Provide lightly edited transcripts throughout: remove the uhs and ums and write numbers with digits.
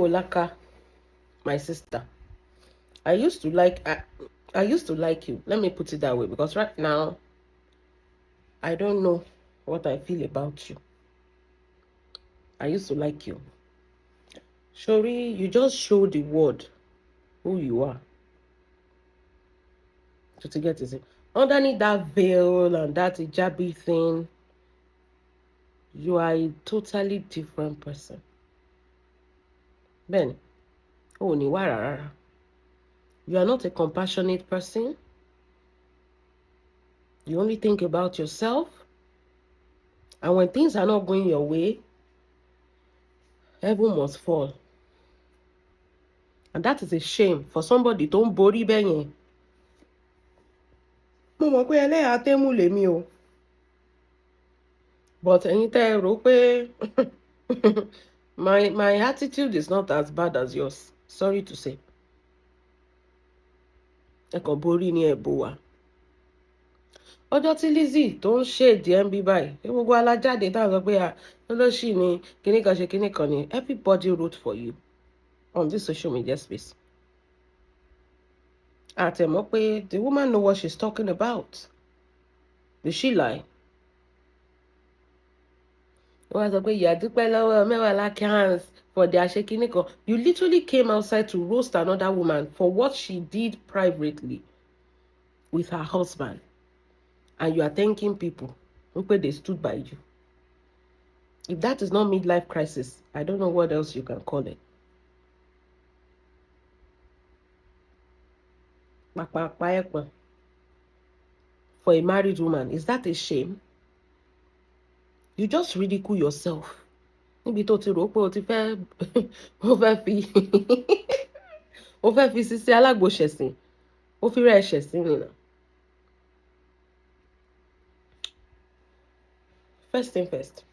Mewolaka, my sister, I used to like you. Let me put it that way, because right now I don't know what I feel about you. I used to like you. Shori, you just show the world who you are. To get it. Underneath that veil and that hijabi thing, you are a totally different person. Bẹ́ẹ̀ni, o ò ní wà rárá. You are not a compassionate person. You only think about yourself. And when things are not going your way, heaven must fall. And that is a shame for somebody tó ń borí bẹ́ẹ̀ yẹn. Mo mọ̀ pé ẹlẹ́yà tẹ́mù lèmi o. But ẹ̀yin tẹ́ ẹ rò pé my attitude is not as bad as yours. Sorry to say. Ẹ kàn borí ní ẹ̀ bò wá. Ọjọ́ tí Lizzy tó ń ṣèdí ẹ̀ ń bí báyìí, gbogbo alájáde táwọn sọ pé olóṣì ni kíní kan ṣe kíní kan ni, everybody wrote for you on this social media space. Àtẹ̀mọ́ pé the woman know what she's talking about. Did she lie? Wọ́n á sọ pé ìyá dúpẹ́ lọ́wọ́ Mewolaka for their ṣe kíní kan. You literally came outside to roast another woman for what she did privately with her husband. And you are thanking people wípé they stood by you. If that is not midlife crisis, I don't know what else you can call it. Pàpàpà ẹ̀pọ̀n. For a married woman, is that a shame? You just ridicule yourself. Níbi tó ti rò pé o ti fẹ́ o fẹ́ fi Sisi Alágbo ṣẹ̀sín, ó fi rẹ́ ṣẹ̀sín nìyẹn. First thing first,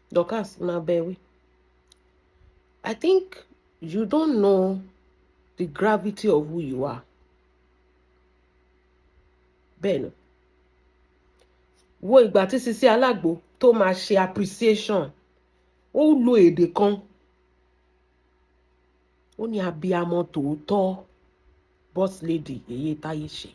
Dorcas máa bẹ wí. I think you don't know the gravity of who you are. Bẹ́ẹ̀ ni. Wo ìgbà tí Sisi Alágbo tó máa ṣe appreciation, ó lo èdè kan. Ó ní abiyamọ tòótọ́, boss lady èyí táyé ṣe.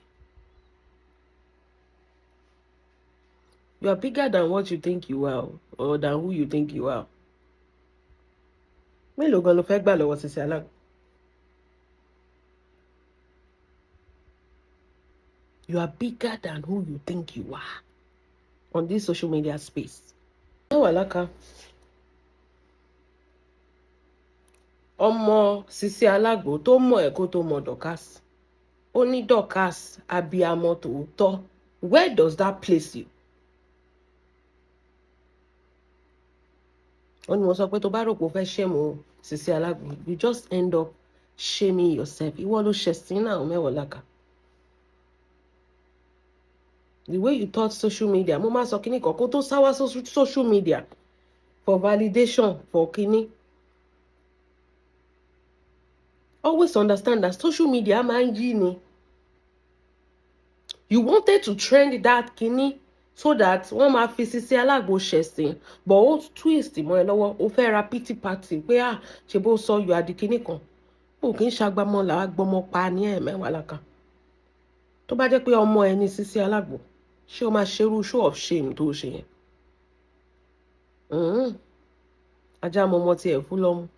You are bigger than what you think you are, or than who you think you are. Mélòó gan ló fẹ́ gbà lọ́wọ́ Sisi Alágbo? You are bigger than who you think you are on this social media space. Mewolaka, ọmọ Sisi Alágbo tó mọ̀ ẹ́ kó tó mọ̀ Dorcas. Ó ní Dorcas abiyamọ tòótọ́. Where does that place you? Ó ní mo sọ pé tó bá rò pé o fẹ́ shame Sisi Alágbo, you just end up shaming yourself. Ìwọ ló ṣẹ̀sín náà, Mewolaka. The way you thought social media, mo máa sọ kíní kan kó tó sáwá social media for validation for kíní. Always understand that social media máa ń yí ni. You wanted to trend that kíní so that wọ́n máa fi Sisi Alágbo ṣẹ̀sín, but ó twist mọ́ ẹ lọ́wọ́, ó fẹ́ ra pity party pé à ṣe bó sọ you are the kíní kan. Ó kì í ṣàgbámọ́ là á gbọ́mọ pa ní ẹ̀ Mewolaka. Tó bá jẹ́ pé ọmọ ẹ ní Sisi Alágbo, ṣé o máa ṣerú show of shame tó ṣe yẹn? Ajá mọ ọmọ tiẹ̀ fún lọ́mú.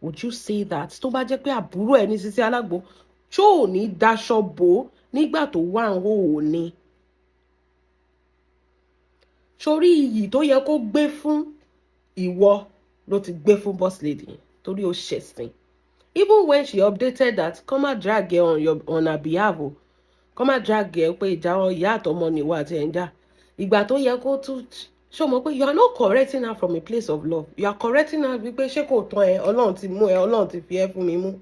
Would you say that? Tó bá jẹ́ pé àbúrò ẹ ní Sisi Alágbo, ṣó ò ní daṣọ bò ó nígbà tó wà ń hò ó ni? Sórí iyì tó yẹ kó gbé fún ìwọ ló ti gbé fún boss lady torí ó ṣẹ̀sín. Even when she updated that, come and drag her on her behalf o. Come and drag her pé ìjà ìyá àtọmọ nìwọ àti ẹ̀ ń jà. Ìgbà tó yẹ kó tún ṣé o mọ̀ pé you are not correcting her from a place of love. You are correcting her wípé ṣé kò tán ẹ, Ọlọ́run ti mú ẹ, Ọlọ́run ti fi ẹ́ fún mi mú.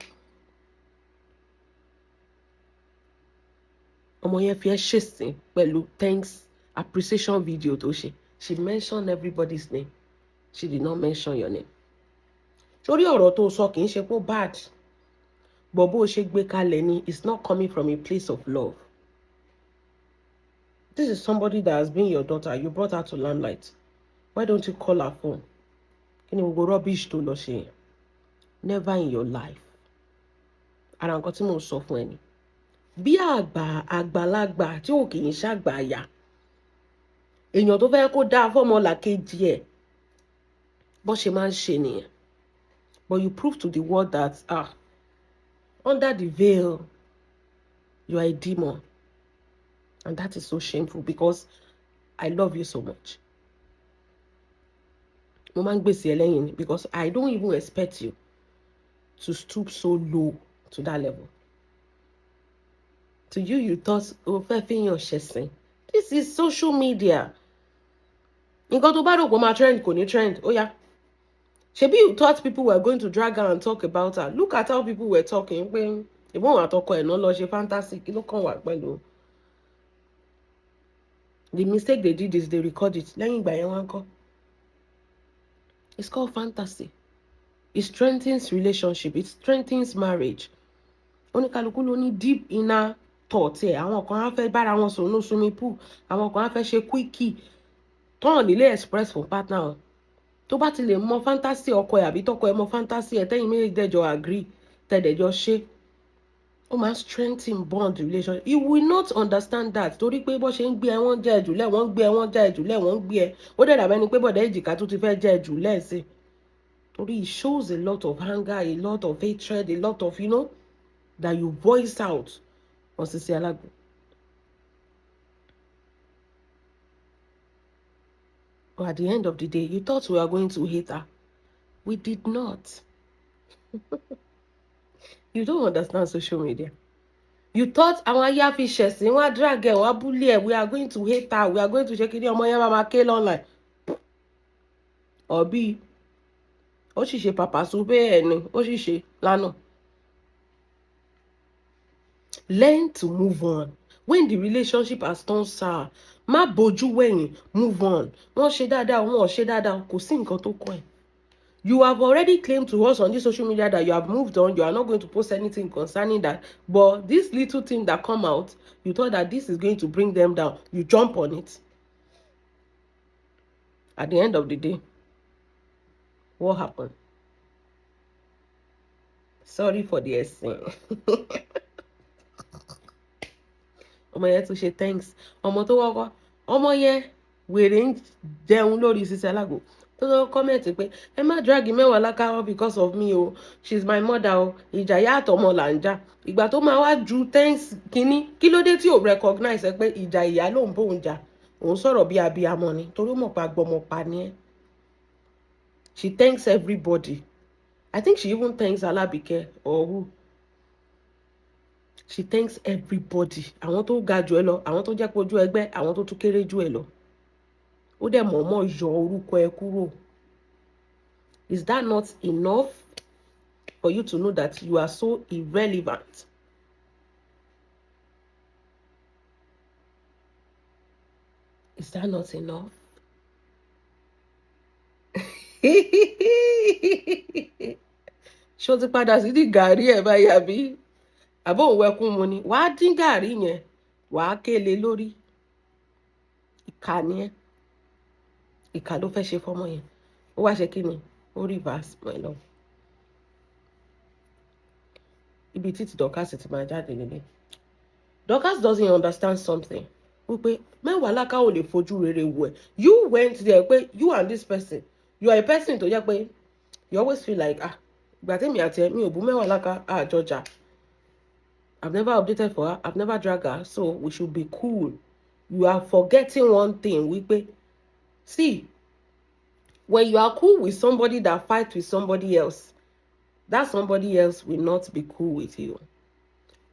Ọmọ yẹn fi ẹ́ ṣèsín pẹ̀lú thanks appreciation video tó ṣe. She mentioned everybody's name. She did not mention your name. Sórí ọ̀rọ̀ tó sọ kì í ṣe pé bad, but bó o ṣe gbé kalẹ̀ ni, it's not coming from a place of love. This is somebody that has been your daughter. You brought her to limelight. Why don't you call her phone? Kí ni gbogbo rubbish tó lọ ṣe yẹn? Never in your life. Ara nǹkan tí mò ń sọ fún ẹ ni. Bí àgbà àgbàlagbà tí ò kì í ṣàgbàyà, èèyàn tó fẹ́ kó dáa fọ́mọ làkejì ẹ̀, bó ṣe máa ń ṣe nìyẹn. But you prove to the world that, ah, under the veil, you are a demon. And that is so shameful because I love you so much. Mo máa ń gbèsè ẹ lẹ́yìn ni because I don't even expect you to stoop so low to that level. To you, you thought o fẹ́ fi hàn ṣẹ̀sìn. This is social media. Nǹkan tó bá rò pé ó máa trend kò ní trend, ó yá. Ṣebí you thought people were going to drag her and talk about her. Look at how people were talking pé ìbọn àtọkọ ẹ̀ náà lọ ṣe fantasy, kí ló kàn wá pẹ̀lú. The mistake they did is they record it. Lẹ́yìn ìgbà yẹn wọ́n kọ́. It's called fantasy. It strengthens relationship. It strengthens marriage. Oníkálukú ló ní deep inner thought ẹ̀. Àwọn kan á fẹ́ bára wọn sùn ní swimming pool. Àwọn kan á fẹ́ ṣe quickie. Tọ́hàn nílé express fún partner wọn. Tó bá ti lè mọ fantasy ọkọ ẹ̀ àbí tọkọ ẹ̀ mọ fantasy ẹ̀, tẹ́yìn méjèèjì dẹ́jọ́ agree, tẹ́dẹ̀jọ́ ṣe. Ó máa strengthen bond relationship. You will not understand that torí pé bó ṣe ń gbé ẹ, wọ́n jẹ́ ẹ̀jùlẹ̀, wọ́n ń gbé ẹ, wọ́n jẹ́ ẹ̀jùlẹ̀, wọ́n ń gbé ẹ. Ó dẹ̀ dàbẹ́ ni pé bọ̀dẹ̀ èjìká tó ti fẹ́ jẹ́ ẹ̀jùlẹ̀ sí. Torí it shows a lot of anger, a lot of hatred, a lot of, that you voice out on Sisi Alagbo. But at the end of the day, you thought we were going to hate her. We did not. You don't understand social media. You thought àwọn ayé àfi ṣẹ̀sìn, wọ́n á drag ẹ̀, wọ́n á bully ẹ̀, we are going to hate her, we are going to ṣe kí ni, ọmọ yẹn máa máa ké online. Ọ̀bí ó sì ṣe pàpà sóbẹ́ ẹ̀ ni ó sì ṣe lánàá. Learn to move on. When the relationship has turned sour, má bójú wẹ̀yìn, move on. Wọ́n ṣe dáadáa, wọ́n ò ṣe dáadáa, kò sí nǹkan tó kọ́ ẹ̀. You have already claimed to us on this social media that you have moved on, you are not going to post anything concerning that. But this little thing that come out, you thought that this is going to bring them down. You jump on it. At the end of the day, what happened? Sorry for the ẹ̀sìn. Ọmọ yẹn tún ṣe thanks. Ọmọ tó wọ́kọ́, ọmọ yẹn wèrè ń jẹun lórí Sisi Alagbo tó tó comment pé ẹ má drag Mẹ́wàá Láká because of me o, she's my mother o, ìjà yá àtọmọ là ń jà. Ìgbà tó máa wá ju thanks kínní, kí ló dé tí ò recognize ẹ pé ìjà ìyá ló ń bóun jà? Òun sọ̀rọ̀ bí abiyamọ ni torí ó mọ̀ pé agbọmọpa ni ẹ́. She thanks everybody. I think she even thanks Alabike or who. She thanks everybody. Àwọn tó ga jù ẹ lọ, àwọn tó jẹ́ pé ojú ẹgbẹ́, àwọn tó tún kéré jù ẹ lọ. Ó dẹ̀ mọ̀ọ́mọ̀ yọ orúkọ ẹ kúrò. Is that not enough for you to know that you are so irrelevant? Is that not enough? Ṣé o ti padà sí di gàrí ẹ̀ báyìí àbí? Àbó òun wẹkún mu ni? Wàá dín gàrí yẹn, wàá kéle lórí. Ìkà ni ẹ́. Ìkà ló fẹ́ ṣe fọ́mọ yẹn. Ó wá ṣe kí ni? Ó reverse mọ́ ẹ lọ. Ibi títí Dorcas ti máa jáde nílé. Dorcas doesn't understand something. Wípé Mẹ́wàá Láká ò lè fojú rere wò ẹ́. You went there pé you and this person, you are a person tó jẹ́ pé you always feel like, ah, ìgbà tèmi àti ẹ mi ò bú Mẹ́wàá Láká àjọjà. I've never updated for her, I've never dragged her, so we should be cool. You are forgetting one thing wípé, see, when you are cool with somebody that fight with somebody else, that somebody else will not be cool with you.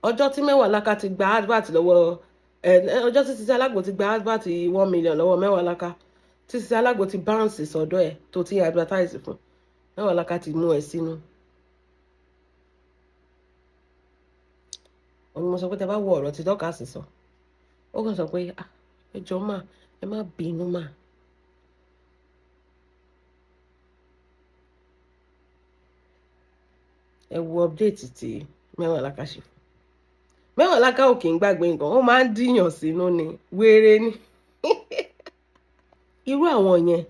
Ọjọ́ tí Mẹ́wàá Láká ti gba advert lọ́wọ́ ọjọ́ tí Sisi Alágbo ti gba advert 1 million lọ́wọ́ Mẹ́wàá Láká, tí Sisi Alágbo ti bounce sọ́dọ̀ ẹ̀ tó ti advertise fún, Mẹ́wàá Láká ti mú ẹ sínú. Òun mo sọ pé tẹ bá wo ọ̀rọ̀ tí Dorcas sọ, ó kàn sọ pé ah, ẹ jọ̀ọ́ mà, ẹ má bínú mà. Ẹ wo update tí Mẹ́wàá Láká ṣe fún. Mẹ́wàá Láká ò kì í gbàgbé nǹkan, ó máa ń dìyàn sínú ni, wéré ni. Irú àwọn yẹn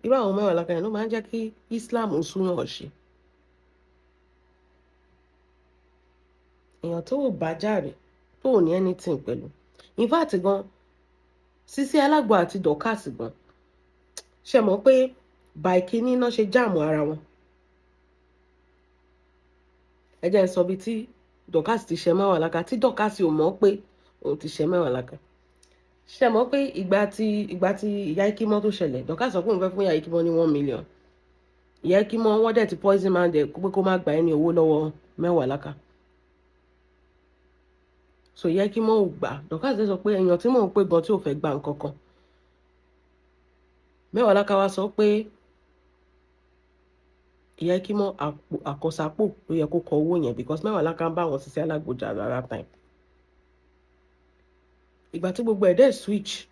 Irú àwọn Mewolaka yẹn ló máa ń jẹ́ kí Islam súnyàn ṣe. Èèyàn tó ò bá jàre, tó ò ní anything pẹ̀lú. In fact gan, Sisi Alágbo àti Dorkas gan, ṣe mọ̀ pé by kíní náà ṣe jam ara wọn. Ẹ jẹ́ n sọ bí tí Dorkas ti ṣe Mewolaka, tí Dorkas ò mọ̀ pé òun ti ṣe Mewolaka. Ṣe mọ̀ pé ìgbà tí ìyá Ikímọ́ tó ṣẹlẹ̀, Dorkas sọ pé òun fẹ́ fún ìyá Ikímọ́ ní 1 million. Ìyá Ikímọ́, wọ́n dẹ̀ ti poison man dẹ̀ pé kó má gba ẹni owó lọ́wọ́ Mewolaka. So ìyá Ikímọ́ ò gbà. Dorkas sọ pé èèyàn tí mò ń pè gan tí ò fẹ́ gba nǹkan kan. Mewolaka wá sọ pé ìyá Ikímọ́ àkọsápò ló yẹ kó kọ owó yẹn because Mewolaka ń bá àwọn Sisi Alágbo jà at that time. Ìgbà tí gbogbo ẹ̀ dẹ̀ switch,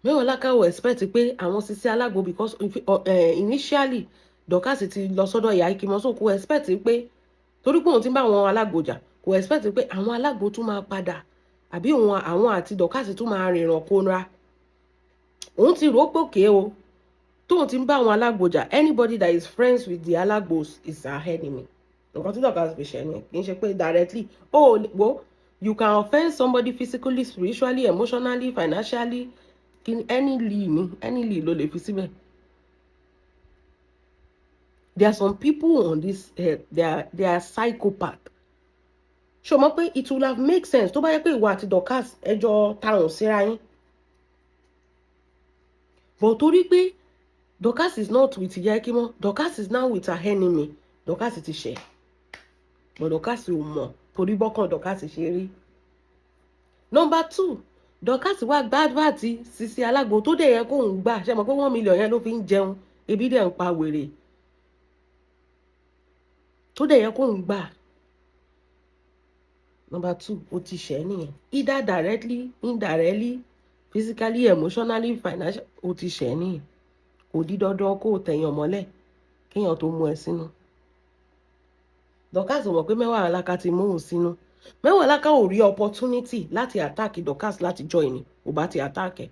Mewolaka ò expect pé àwọn Sisi Alágbo, because initially Dorkas ti lọ sọ́dọ̀ ìyá Ikímọ́, so kò expect pé torí pé òun ti ń bá àwọn alágbo jà, kò expect pé àwọn alágbo tún máa padà àbí òun àwọn àti Dorkas tún máa rìnrìn kóra. Òun ti rò ó pé òkè o, tóun ti ń bá àwọn alágbo jà, anybody that is friends with the alágbos is our enemy. Nǹkan tí Dorkas fi ṣe ni, kì í ṣe pé directly. Oh wo, you can offend somebody physically, spiritually, emotionally, financially, kí any lee ni, any lee ló lè fi síbẹ̀. There are some people on this earth, they are psychopath. Ṣé o mọ̀ pé it will have make sense tó bá yẹ pé ìwọ àti Dorkas ẹjọ́ tarùn síra yín, but torí pé Dorkas is not with ìyá Ikímọ́, Dorkas is now with her enemy. Dorkas ti ṣẹ̀, but Dorkas ò mọ̀ torí bọ́kàn Dorkas ṣe rí. Number two, Dorkas wá gba advert Sisi Alágbo tó dẹ̀ yẹ kóun gbà. Ṣe mọ̀ pé 1 million yẹn ló fi ń jẹun, ebi dẹ̀ ń pa wèrè, tó dẹ̀ yẹ kóun gbà. Number two, ó ti ṣẹ̀ nìyẹn, either directly, indirectly, physically, emotionally, financially, ó ti ṣẹ̀ nìyẹn. Kò di dandan kó o tẹ̀yàn mọ́lẹ̀ kéèyàn tó mú ẹ sínú. Dorkas mọ̀ pé Mewolaka ti mú òun sínú. Mewolaka ò rí opportunity láti attack Dorkas láti join ni ò bá ti attack ẹ̀.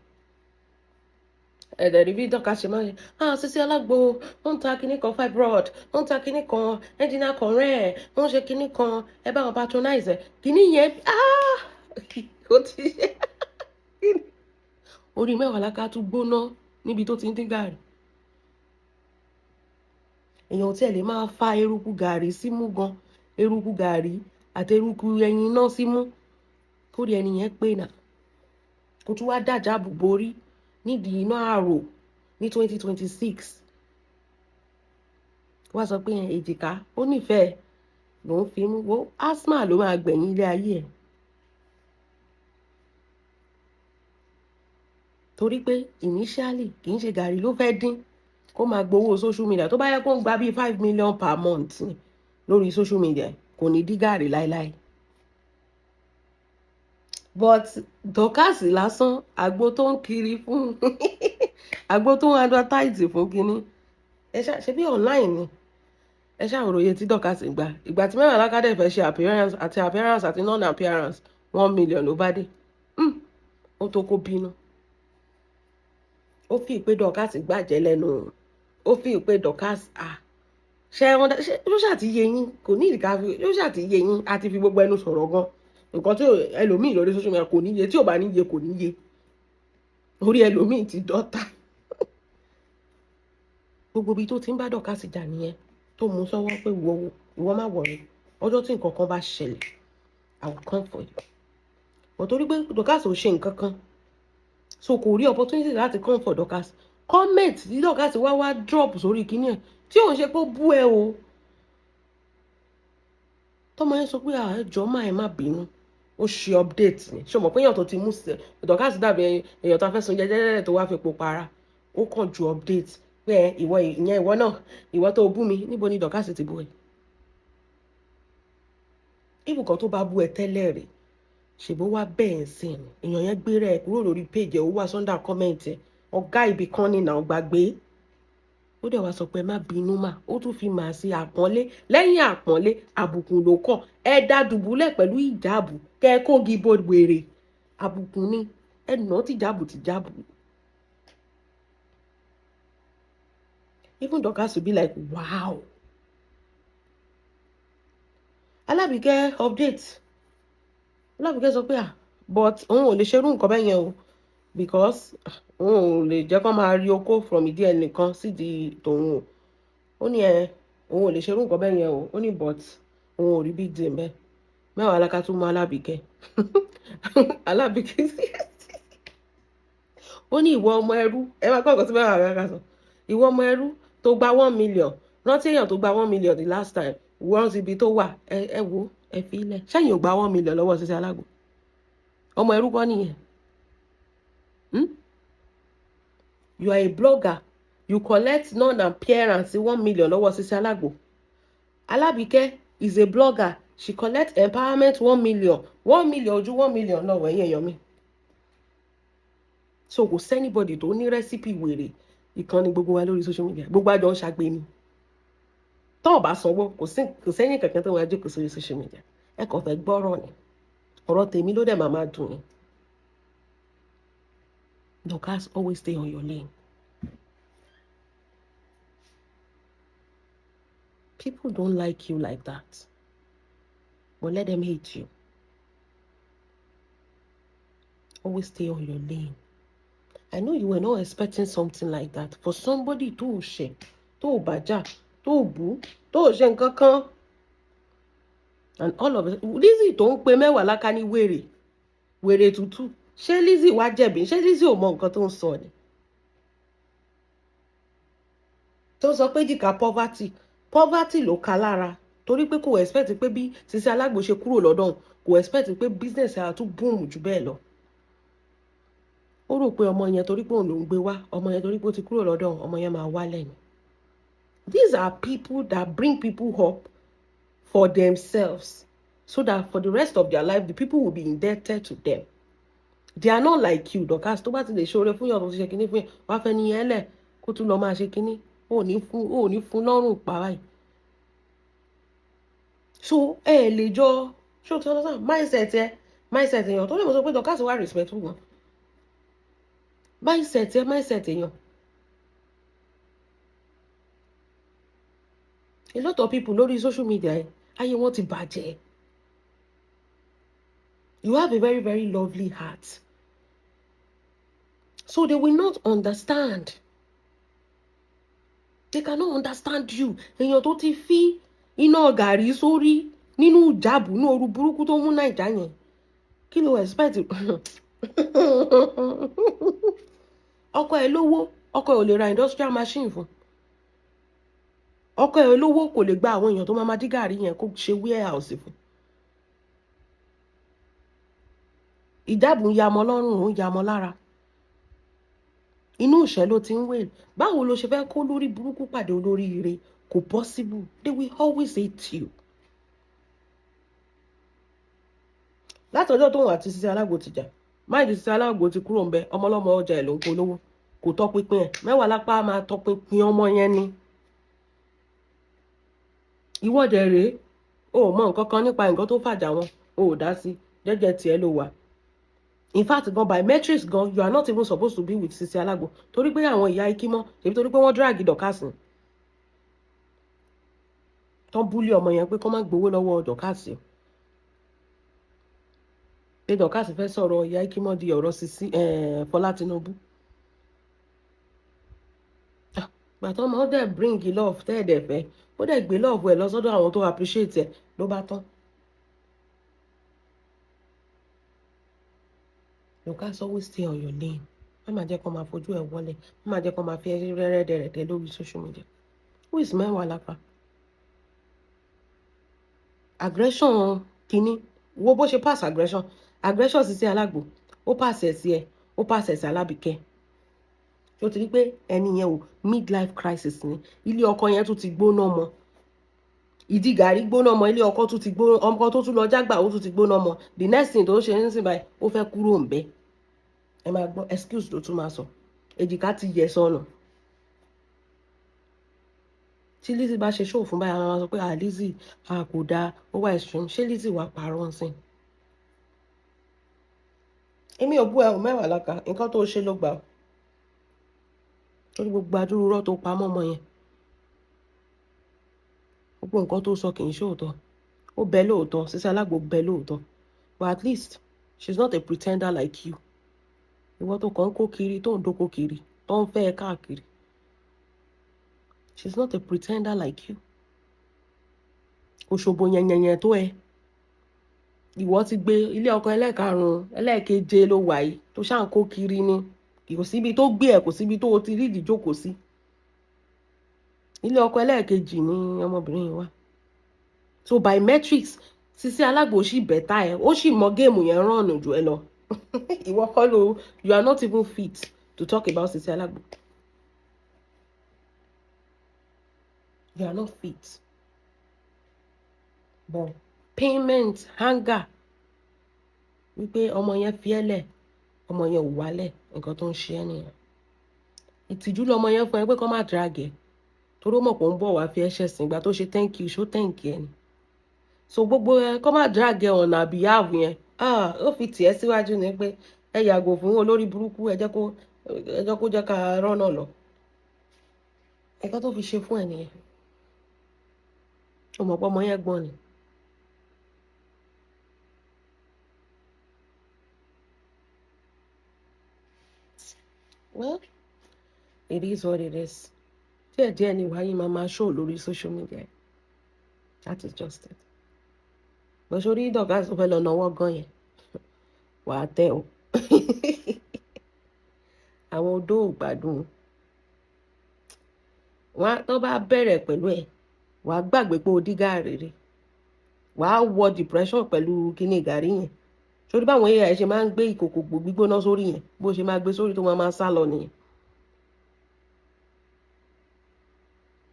Ẹ̀dẹ̀ rí bí Dorkas ṣe máa ń ṣe, ah, Sisi Alágbo ó ń ta kinní kan, fibroid ó ń ta kinní kan, angina kan rẹ̀ ó ń ṣe kinní kan, ẹ bá wọn patronize ẹ kinní yẹn. Ah, ó ti ṣe orí Mewolaka tún gbóná níbi tó ti ń dín gàrí. Èèyàn tí ẹ lè máa fa eruku gàrí símú gan, eruku gàrí àti eruku ẹyin náà símú, kórè ẹni yẹn pé nà kó tún wá dàjà borí nídìí iná àrò ní 2026, wá sọ pé èjìká ó nífẹ̀ẹ́ lòún fi mú wo, asthma ló máa gbẹ̀yìn ilé ayé ẹ̀. Torí pé initially kì í ṣe gàrí ló fẹ́ dín kó máa gbowó social media. Tó bá yẹ kó ń gba bíi 5 million per month ni lórí social media, kò ní dí gàrí láéláé. But Dorkas lásán, àgbo tó ń kiri fún, àgbo tó ń advertise fún kínní, ẹ ṣá ṣe bí online ni. Ẹ ṣàròyé tí Dorkas gbà. Ìgbà tí Mewolaka dẹ̀ fẹ́ ṣe appearance àti appearance àti non appearance, 1 million ló bá dé. Ó tó kó bínú. Ó fi ìpè Dorkas gbàjẹ́ lẹ́nu, ó fi ìpè Dorkas, ah, ṣe wọn ṣe ló ṣàti yé yín, kò ní ìdíkà fi ló ṣàti yé yín. A ti fi gbogbo ẹnu sọ̀rọ̀ gan. Nǹkan tí ẹlòmíì lórí social media kò ní yé, tí ò bá ní yé, kò ní yé. Orí ẹlòmíì ti dọ́ta. Gbogbo ibi tó ti ń bá Dorkas jà nìyẹn, tó mú sọ́wọ́ pé ìwọ ìwọ má worry, ọjọ́ tí nǹkan kan bá ṣẹlẹ̀, I will come for you. But torí pé Dorkas ò ṣe nǹkan kan, so kò rí opportunity láti come for Dorkas. Comment tí Dorkas wá wá drop sórí kíní ẹ̀, tí òun ṣe pé ó bú ẹ o, tọmọ yẹn sọ pé ẹjọ́ máa ẹ má bínú, ó ṣe update ni. Ṣé o mọ̀ pé èèyàn tó ti mú Dorkas dàbí èèyàn tó fẹ́ sun jẹjẹrẹ tó wá fi epo para, ó kàn ju update pé ẹ ìwọ ìyẹn, ìwọ náà, ìwọ tó bú mi, níbo ni Dorkas ti bú ẹ? Ibùkún tó bá bú ẹ tẹ́lẹ̀ rè, ṣèbó wá bẹ́ẹ̀ ń sìn èèyàn yẹn gbéra ẹ kúrò lórí page ẹ, ó wá sọ́ndà comment ẹ, ọ̀gá ibì kan ní nà gbàgbé. Ó dẹ̀ wá sọ pé má bínú mà, ó tún fi màá sí àpọ́nlé lẹ́yìn àpọ́nlé, àbùkù ló kàn. Ẹ dá dùbúlẹ̀ pẹ̀lú ìjáàbù kẹ́ ẹ kó gibo wèrè, àbùkù ni ẹ nà tìjáàbù tìjáàbù. Even Dorcas will be like, wow. Alábìkẹ́ update. Alábìkẹ́ sọ pé, ah, but òun ò lè ṣerú nǹkan bẹ́ẹ̀ yẹn o, because òun ò lè jẹ́ kó máa rí okó from ìdí ẹnìkan sídìí tòun o. Ó ní ẹ òun ò lè ṣerú nǹkan bẹ́ẹ̀ yẹn o. Ó ní but òun ò rí big deal bẹ́ẹ̀. Mẹ́wàá aláka tún mú Alábìkẹ́. Alábìkẹ́ ó ní ìwọ ọmọ ẹrú, ẹ máa gbọ́ nǹkan tí mẹ́wàá aláka sọ. Ìwọ ọmọ ẹrú tó gba 1 million, rántí èèyàn tó gba 1 million the last time, wọ́n ti ibi tó wà. Ẹ wo, ẹ fi ilẹ̀ sẹ́yìn ò gba 1 million lọ́wọ́ Sisi Alágbo. Ọmọ ẹrú kọ́ nìyẹn? Hmm? You are a blogger, you collect non-appearance 1 million lọ́wọ́ Sisi Alágbo. Alábìkẹ́ is a blogger, she collect empowerment 1 million. 1 million ojú 1 million lọ́wọ́ ẹ̀yìn èèyàn mi. So kò sí anybody tó ní recipe wèrè. Ìkànnì gbogbo wa lórí social media, gbogbo àjọ ń ṣàgbé ni. Tọ́ ọ̀ bá sanwó, kò sẹ́yìn kankan tó máa jókòó sórí social media. Ẹ kàn fẹ́ gbọ́rọ̀ ni, ọ̀rọ̀ tèmi ló dẹ̀ máa máa dùn yín. Dorcas, always stay on your lane. People don't like you like that, but let them hate you. Always stay on your lane. I know you were not expecting something like that for somebody tó o ṣe, tó o bá jà, tó o bú, tó o ṣe nǹkan kan, and all of it. Lizzy tó ń pe mẹ́wàá láká ní wèrè wèrè tútù, ṣé Lizzy wá jẹ̀bi? Ṣé Lizzy ò mọ nǹkan tó ń sọ ni? Tó sọ pé jìkà poverty, poverty ló ka lára, torí pé kò expect pé bí Sisi Alágbo ṣe kúrò lọ́dọ̀ òun, kò expect pé business ẹ̀ á tún boom jù bẹ́ẹ̀ lọ. Ó rò pé ọmọ yẹn, torí pé òun ló ń gbé wá ọmọ yẹn, torí pé ó ti kúrò lọ́dọ̀ òun, ọmọ yẹn máa wálẹ̀ ni. These are people that bring people up for themselves so that for the rest of their life the people will be indebted to them. They are not like you, Dorcas, tó bá ti lè ṣoore fún yàn, tó ti ṣe kinní fún yàn, wàá fẹ́ ní yẹn lẹ̀ kó tún lọ máa ṣe kinní. Ó ní fún lọ́rùn pa báyìí. So ẹ lè jọ ṣé o ti understand mindset ẹ, mindset èèyàn tó lè mọ̀ sọ pé Dorcas wà respectful gan. Mindset ẹ, mindset èèyàn. A lot of people lórí social media ẹ, ayé wọn ti bàjẹ́. You have a very, very lovely heart, so they will not understand. They cannot understand you. Èèyàn tó ti fi iná gàrí sórí nínú ìjàbù ní ooru burúkú tó mú Naija yẹn, kí ló expect? Ọkọ ẹ lówó, ọkọ ẹ ò lè ra industrial machine fún. Ọkọ ẹ lówó, kò lè gba àwọn èèyàn tó máa ma dí gàrí yẹn kó ṣe warehouse fún. Ìjáàbù ń yamọ lọ́rùn, ó ń yamọ lára. Inú ìṣẹ́ ló ti ń wé. Báwo ló ṣe fẹ́ kó lórí burúkú pàdé olórí ire? Kò possible. They will always hate you. Látọjọ́ tóun àti Sisi Alágbo ti jà, máìlì Sisi Alágbo ti kúrò ńbẹ̀. Ọmọlọ́mọ ọjà ẹ̀ ló ń polówó, kò tọpinpin ẹ̀. Mẹ́wàá lápá máa tọpinpin ọmọ yẹn ni. Ìwọ́de rèé, o ò mọ nǹkan kan nípa nǹkan tó fàjà wọn, o ò dá sí, jẹ́jẹ́ tiẹ̀ ló wà. In fact gan, by metrics gan, you are not even supposed to be with Sisi Alágbo, torí pé àwọn ìyá ikímọ́ tèmi, torí pé wọ́n drag Dorcas ni, tán búlé ọmọ yẹn pé kó má gbowó lọ́wọ́ Dorcas o, pé Dorcas fẹ́ sọ̀rọ̀ ìyá ikímọ́ di ọ̀rọ̀ Sisi Fọlá Tinubu. Gbàtọ́ ọmọ dẹ̀ bring love tẹ́ ẹ̀ dẹ̀ fẹ́, ó dẹ̀ gbé love ẹ̀ lọ sọ́dọ̀ àwọn tó appreciate ẹ̀, ló bá tán. Dorcas, always stay on your lane. Má máa jẹ́ kó máa fojú ẹ̀ wọlé, má máa jẹ́ kó máa fi ẹ́ rẹ́rẹ́dẹ̀rẹ̀dẹ̀ lórí social media. Who is Mẹ́wàá Lápá? Aggression kínní, wo bó ṣe pass aggression, aggression Sisi Alágbo, ó pass ẹ̀ sí ẹ, ó pass ẹ̀ sí Alábìkẹ́. Ṣé o ti rí pé ẹni yẹn o, midlife crisis ni? Ilé ọkọ yẹn tún ti gbóná mọ́, ìdí gàrí gbóná mọ́, ilé ọkọ tún ti gbóná, ọkọ tó tún lọ jágbà ó tún ti gbóná mọ́. The next thing tó ń ṣe ń sìn báyìí, ó fẹ́ kúrò ń bẹ̀. Ẹ máa gbọ́ excuse ló tún máa sọ. Èjìká ti yẹ sọnù. Tí Lizzy bá ṣe ṣòwò fún báyìí, àwọn máa sọ pé, ah, Lizzy, ah, kò dáa, ó wà extreme. Ṣé Lizzy wà parọ́ ń sìn? Èmi ò bú ẹ ò, Mẹ́wàá láka, nǹkan tó ṣe ló gbà ó, torí gbogbo adúrúrọ́ tó pamọ́ ọmọ yẹn. Gbogbo nǹkan tó sọ kì í ṣòótọ́. Ó bẹ lóòótọ́, Sisi Alágbo bẹ lóòótọ́, but at least she's not a pretender like you. Ìwọ tó kàn ń kó kiri, tó ń dóko kiri, tó ń fẹ́ ẹ káàkiri. She's not a pretender like you. Òṣòbò yẹnyẹnyẹn tó ẹ. Ìwọ ti gbé ilé ọkọ ẹlẹ́karùn-ún, ẹlẹ́ẹ̀keje ló wà yìí tó ṣáà ń kó kiri ni. Kò síbi tó gbé ẹ, kò síbi tó o ti rí ìdíjókòó sí. Ilé ọkọ ẹlẹ́ẹ̀kejì ni ọmọbìnrin yìí wà. So by metrics, Sisi Alágbo sì better ẹ, ó sì mọ game yẹn rán jù ẹ lọ. Ìwọ kọ́ ló, you are not even fit to talk about Sisi Alágbo. You are not fit. But payment, hunger, wípé ọmọ yẹn fi ẹ́ lẹ̀, ọmọ yẹn ò wálẹ̀, nǹkan tó ń ṣe ẹ́ nìyẹn. Ìtìjú lọmọ yẹn fún ẹ pé kó má drag ẹ, torí ó mọ̀ pé ó ń bọ̀ wá fi ẹ́ ṣẹ̀sìn. Ìgbà tó ṣe thank you, ṣó thank you ẹ ni. So gbogbo ẹ kó má drag ẹ on her behalf yẹn, ah, ó fi tì ẹ́ síwájú ni pé ẹ yàgò fún olórí burúkú, ẹ jẹ́ kó jẹ́ ká rọ́nà lọ. Nǹkan tó fi ṣe fún ẹ nìyẹn. Ó mọ̀ pé ọmọ yẹn gbọ́n ni. Well, it is what it is. Díẹ̀díẹ̀ ni wàá yín máa máa show lórí social media. That is just it. Bó sórí Dorkas tó fẹ́ lọ náwó gan yẹn, wàá tẹ́ o. Àwọn odó ò gbádùn. Wọ́n tó bá bẹ̀rẹ̀ pẹ̀lú ẹ̀, wàá gbàgbé pé o dí gàárì rí. Wàá wọ depression pẹ̀lú kíní gàrí yẹn. Sórí báwọn AI ṣe máa ń gbé ìkòkò gbígbóná sórí yẹn, bó ṣe máa gbé sórí tó máa máa sá lọ nìyẹn.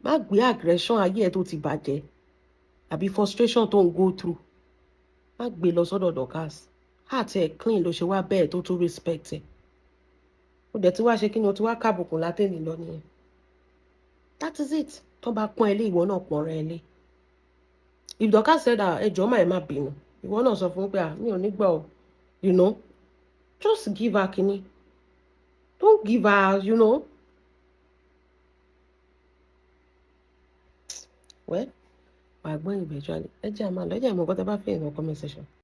Má gbé aggression ayé ẹ tó ti bàjẹ́ àbí frustration tó ń go through, má gbé lọ sọ́dọ̀ Dorkas. Heart ẹ̀ clean ló ṣe wá bẹ́ẹ̀ tó tún respect ẹ̀. Ó dẹ̀ tí wá ṣe kí ni, o ti wá kábùkùn látẹ̀lé lọ nìyẹn. That is it. Tó bá pọ́n ẹ lé, ìwọ náà pọ́n rẹ lé. If Dorkas said that, ẹ jọ̀ọ́ máa, ẹ má bínú, ìwọ náà sọ fún pé, ah, mi ò ní gbà o, just give her kíní, don't give her. Well, wàá gbọ́n eventually. Ẹ jẹ́ àmà lọ, ẹ jẹ́ àmọ́ nǹkan tẹ́ bá fẹ́ in the comment section.